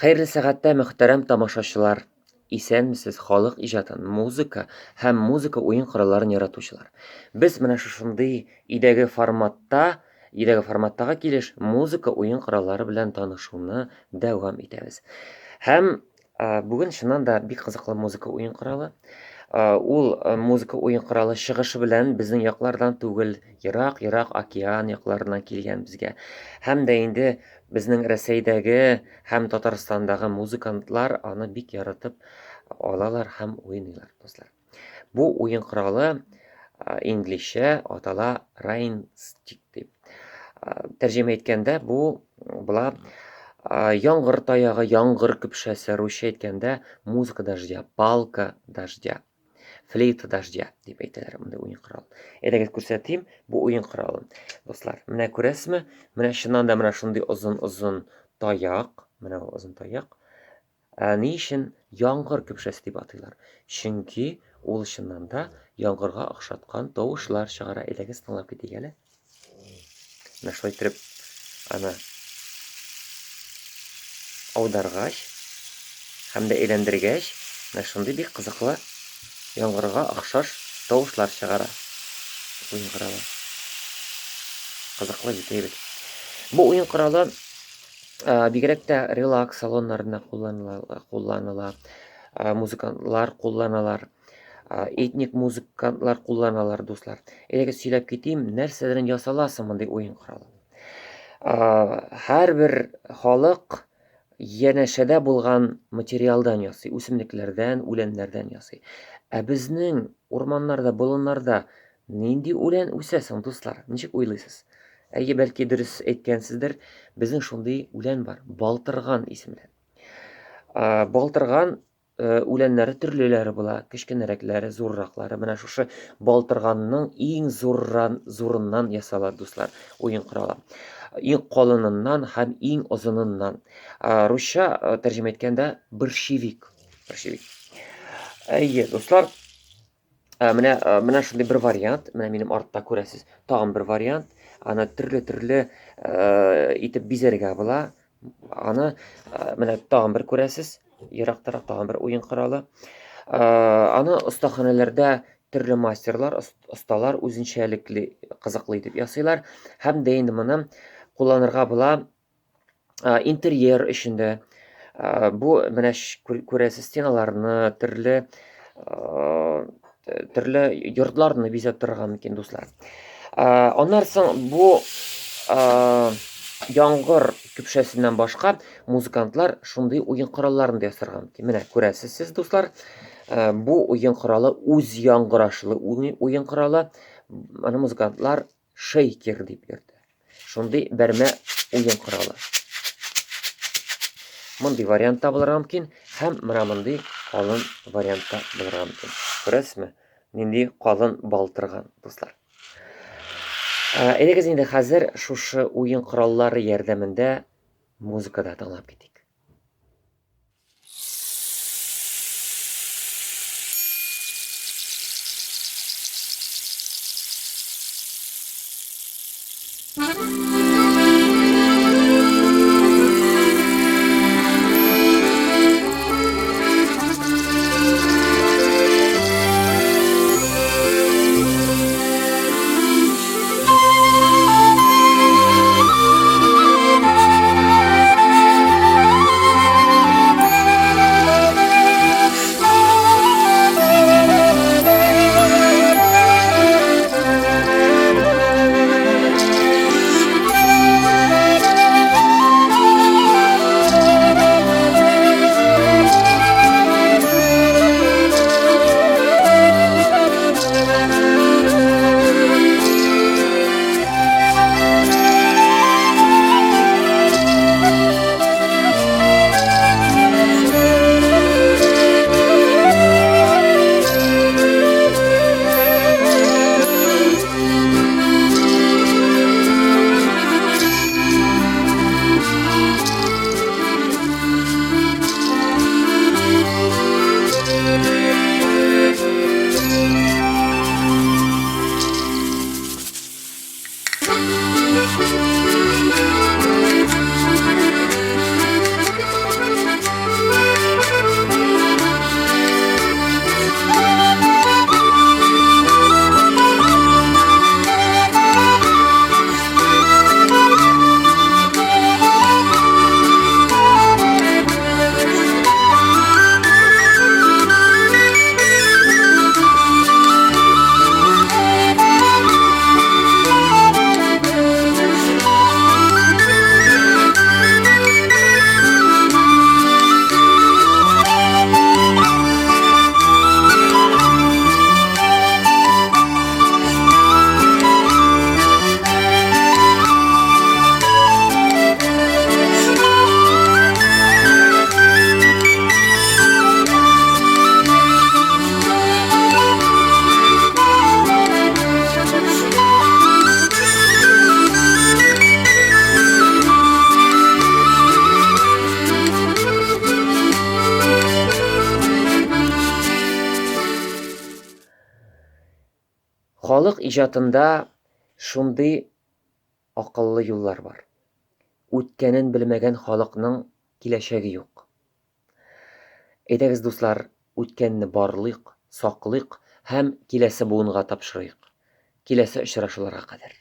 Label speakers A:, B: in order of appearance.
A: Хәерле сәгатьтә, мөхтәрәм тамашачылар! Исәнмесез, халык иҗатын, музыка һәм музыка уен коралларын яратучылар. Без менә шушындый өйдәге форматта, өйдәге форматтагы килеш музыка уен кораллары белән танышуны дәвам итәбез. Һәм бүген чыннан да бик кызыклы музыка уен коралы. Ул музыка уен коралы чыгышы белән безнең яклардан түгел, ерак-ерак океан якларыннан килгән безгә. Һәм дә инде безнең Рәсәйдәге һәм Татарстандагы музыкантлар аны бик яратып алалар һәм уйныйлар, дуслар. Бу уен коралы инглизчә атала райнстик дип. Тәрҗемә иткәндә бу була яңгыр таягы, яңгыр көпшәсе, русча әйткәндә музыка дождя, палка дождя. Флейта дождя дип әйтәләр мондый уен коралын. Әйдәгез күрсәтим бу уен коралын. Дуслар, менә күрәсезме? Менә чыннан да менә шундый озын-озын таяк, менә бу озын таяк. Ә ни өчен яңгыр көпшәсе дип атыйлар? Чөнки ул чыннан да яңгырга охшаткан тавышлар чыгара. Әйдәгез тыңлап китик әле. Менә шулай иттереп аны аударгач һәм дә әйләндергәч, менә шундый бик кызыклы яңгырга охшаш тавышлар чыгара. Уен коралы. Кызыклы бит, әйбәт. Бу уен коралы бигрәк тә релакс салоннарында кулланыла, кулланыла, музыкантлар кулланалар. Этник музыкантлар кулланалар, дуслар. Әйдәгез сөйләп китим, нәрсәдән ясала соң мондый уен коралы? Һәрбер халык янәшәдә булган материалдан ясый, үсемлекләрдән, үләннәрдән ясый. Ә безнең урманнарда, болыннарда нинди үлән үсә соң, дуслар? Ничек уйлыйсыз? Әйе, бәлки дөрес әйткәнсездер, безнең шундый үлән бар, балтырган исемле. Балтырган үләннәре төрлеләре була, кечкенәрәкләре, зурраклары. Менә шушы балтырганның иң зурран, зурыннан ясала, дуслар, уен коралы. Иң калыныннан һәм иң озыныннан. Русча тәрҗемә иткәндә борщевик. Борщевик. Әйе, дуслар, менә менә шундый бер вариант, менә минем артта күрәсез, тагын бер вариант. Аны төрле-төрле итеп бизәргә була. Аны менә тагын бер күрәсез, ерактарак тагын бер уен коралы. Аны остаханәләрдә төрле мастерлар, осталар үзенчәлекле, кызыклы итеп ясыйлар. Һәм дә инде моны кулланырга була интерьер өчен дә. Бу менә күрәсез стеналарны, төрле төрле йортларны бизәп торырга мөмкин, дуслар. Аннан соң бу яңгыр көпшәсеннән башка музыкантлар шундый уен коралларын да ясарга мөмкин. Менә күрәсез сез, дуслар, бу уен коралы үз яңгырашлы уен коралы. Аны музыкантлар шейкер дип йөртә. Шундый бәрмә уен коралы. Мондый вариантта булырга мөмкин һәм менә мондый калын вариантта булырга мөмкин. Күрәсезме? Нинди калын балтырган, дуслар. Әйдәгез инде хәзер шушы уен кораллары ярдәмендә музыка да тыңлап китик. Халык иҗатында шундый акыллы юллар бар. Үткәнен белмәгән халыкның киләчәге юк. Әйдәгез, дуслар, үткәнне барлыйк, саклыйк һәм киләсе буынга тапшырыйк. Киләсе очрашуларга кадәр.